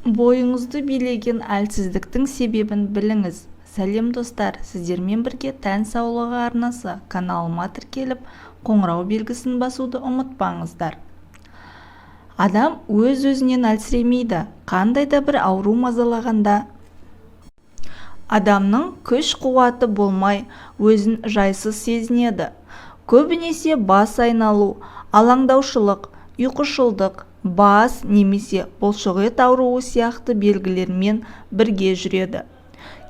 Бойыңызды билеген әлсіздіктің себебін біліңіз. Сәлем, достар! Сіздермен бірге «Тән саулығы» арнасы. Каналыма тіркеліп, қоңырау белгісін басуды ұмытпаңыздар. Адам өз-өзінен әлсіремейді. Қандай да бір ауру мазалағанда адамның күш-қуаты болмай, өзін жайсыз сезінеді. Көбінесе бас айналу, алаңдаушылық, ұйқышылдық, бас немесе бұлшықет ауруы сияқты белгілермен бірге жүреді.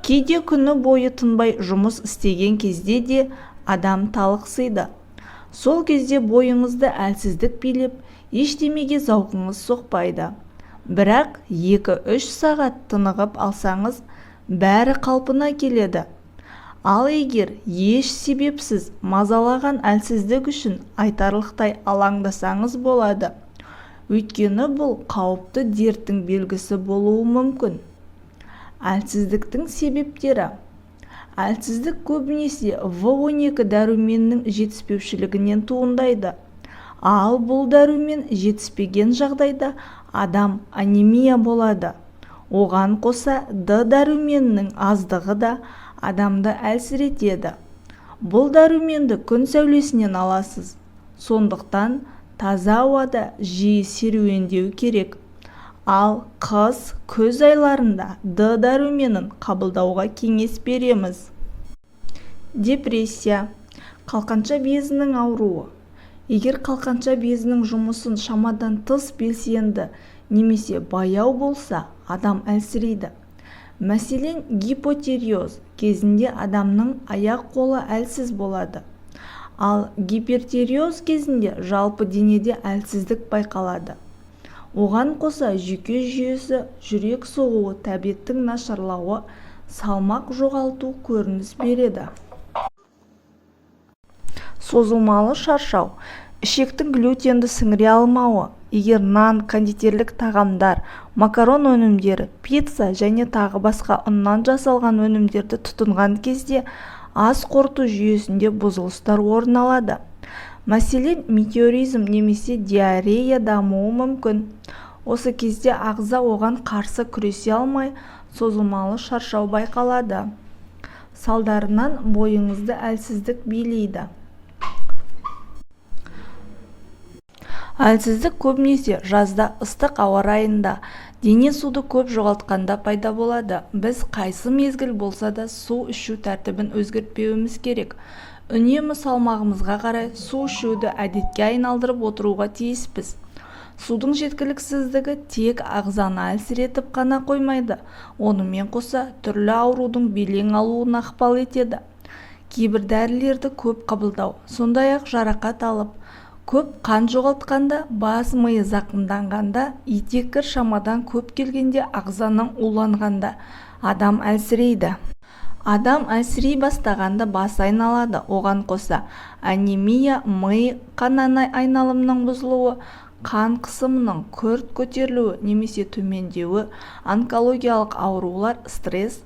Кейде күні бойы тынбай жұмыс істеген кезде де адам талықсиды. Сол кезде бойыңызды әлсіздік билеп, ештемеге зауқыңыз соқпайды. Бірақ 2-3 сағат тынығып алсаңыз, бәрі қалпына келеді. Ал егер еш себепсіз мазалаған әлсіздік үшін айтарлықтай алаңдасаңыз болады. Өйткені бұл қауіпті дерттің белгісі болуы мүмкін. Әлсіздіктің себептері. Әлсіздік көбінесе В12 дәруменінің жетіспеушілігінен туындайды. Ал бұл дәрумен жетіспеген жағдайда адам анемия болады. Оған қоса Д дәруменінің аздығы да адамды әлсіретеді. Бұл дәруменді күн сәулесінен аласыз. Сондықтан таза ауада жиі серуендеу керек. Ал қыс, күз айларында Д дәруменін қабылдауға кеңес береміз. Депрессия, қалқанша безінің ауруы. Егер қалқанша безінің жұмысын шамадан тыс белсенді немесе баяу болса, адам әлсірейді. Мәселен, гипотиреоз кезінде адамның аяқ-қолы әлсіз болады. Ал гипертиреоз кезінде жалпы денеде әлсіздік байқалады. Оған қоса жүйке жүйесі, жүрек соғуы, тәбеттің нашарлауы, салмақ жоғалту көрініс береді. Созылмалы шаршау, ішектің глютенді сіңіре алмауы. Егер нан, кондитерлік тағамдар, макарон өнімдері, пицца және тағы басқа ұннан жасалған өнімдерді тұтынған кезде ас қорыту жүйесінде бұзылыстар орын алады. Мәселен, метеоризм немесе диарея дамуы мүмкін. Осы кезде ағза оған қарсы күресе алмай, созылмалы шаршау байқалады. Салдарынан бойыңызды әлсіздік билейді. Әлсіздік көбінесе жазда, ыстық ауа райында, дене суды көп жоғалтқанда пайда болады. Біз қайсы мезгіл болса да су ішу тәртібін өзгертпеуіміз керек. Үнемі салмағымызға қарай су ішуді әдетке айналдырып отыруға тиіспіз. Судың жеткіліксіздігі тек ағзаны әлсіретіп қана қоймайды, онымен қоса түрлі аурудың белең алуына ықпал етеді. Кейбір дәрілерді көп қабылдау, сондай-ақ жарақат алып, көп қан жоғалтқанда, бас миы зақымданғанда, етеккір шамадан көп келгенде, ағзаның уланғанда адам әлсірейді. Адам әлсірей бастағанда бас айналады. Оған қоса анемия, ми қан айналымының бұзылуы, қан қысымының күрт көтерілуі немесе төмендеуі, онкологиялық аурулар, стресс,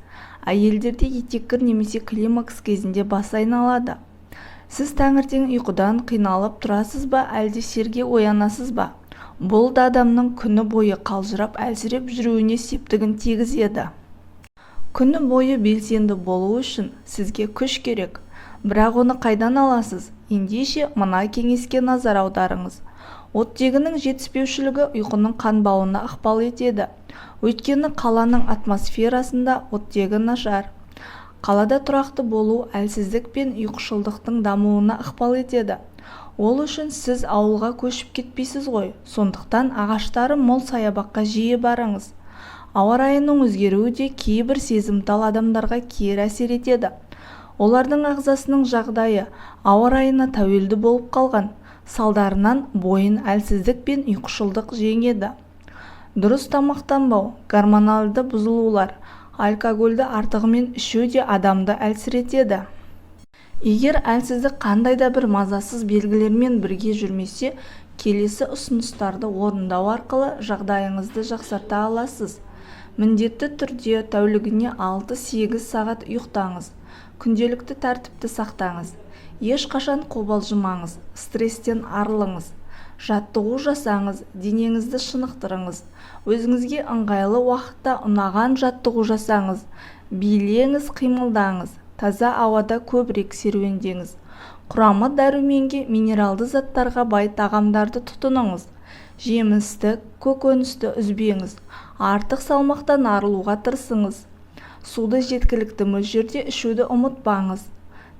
әйелдерде етеккір немесе климакс кезінде бас айналады. Сіз таңертең ұйқыдан қиналып тұрасыз ба, әлде сергек оянасыз ба? Бұл да адамның күні бойы қалжырап, әлсіреп жүруіне септігін тигізеді. Күні бойы белсенді болу үшін сізге күш керек. Бірақ оны қайдан аласыз? Ендеше мына кеңеске назар аударыңыз. Оттегінің жетіспеушілігі ұйқының қанбауына ықпал етеді. Өйткені қаланың атмосферасында оттегі нашар. Қалада тұрақты болу әлсіздік пен ұйқышылдықтың дамуына ықпал етеді. Ол үшін сіз ауылға көшіп кетпейсіз ғой. Сондықтан ағаштары мол саябаққа жиі барыңыз. Ауа райының өзгеруі де кейбір сезімтал адамдарға кері әсер етеді. Олардың ағзасының жағдайы ауа райына тәуелді болып қалған. Салдарынан бойын әлсіздік пен ұйқышылдық жеңеді. Дұрыс тамақтанбау, гормоналды бұзылулар, алкогольді артығымен ішу де адамды әлсіретеді. Егер әлсіздік қандай да бір мазасыз белгілермен бірге жүрмесе, келесі ұсыныстарды орындау арқылы жағдайыңызды жақсарта аласыз. Міндетті түрде тәулігіне 6-8 сағат ұйықтаңыз. Күнделікті тәртіпті сақтаңыз. Ешқашан қобалжымаңыз, стресстен арылыңыз. Жаттығу жасаңыз, денеңізді шынықтырыңыз. Өзіңізге ыңғайлы уақытта ұнаған жаттығу жасаңыз, билеңіз, қимылдаңыз, таза ауада көбірек серуендеңіз. Құрамы дәруменге, минералды заттарға бай тағамдарды тұтыныңыз. Жемісті, көкөністі үзбеңіз. Артық салмақтан арылуға тырысыңыз. Суды жеткілікті мөлшерде ішуді ұмытпаңыз.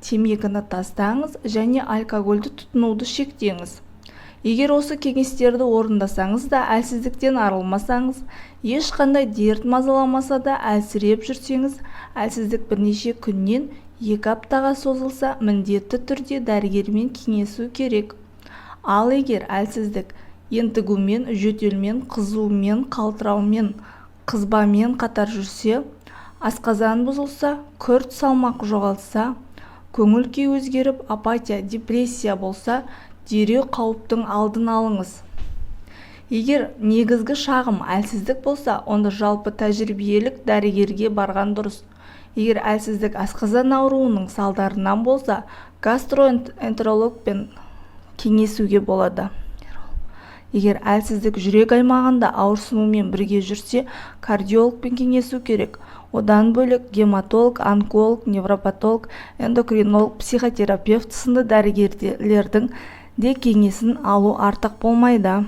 Темекіні тастаңыз және алкогольді тұтынуды шектеңіз. Егер осы кеңестерді орындасаңыз да, әлсіздіктен арылмасаңыз, ешқандай дерт мазаламаса да әлсіреп жүрсеңіз, әлсіздік бірнеше күннен 2 аптаға созылса, міндетті түрде дәрігермен кеңесу керек. Ал егер әлсіздік ентігумен, жөтелмен, қызумен, қалтыраумен, қызбамен қатар жүрсе, асқазан бұзылса, күрт салмақ жоғалтса, көңіл күй өзгеріп, апатия, депрессия болса, дереу қауіптің алдын алыңыз. Егер негізгі шағым әлсіздік болса, онда жалпы тәжірибелік дәрігерге барған дұрыс. Егер әлсіздік асқазан ауруының салдарынан болса, гастроэнтерологпен кеңесуге болады. Егер әлсіздік жүрек аймағында ауырсынумен бірге жүрсе, кардиологпен кеңесу керек. Одан бөлек гематолог, онколог, невропатолог, эндокринолог, психотерапевт сынды дәрігерлердің де кеңесін алу артық болмайды.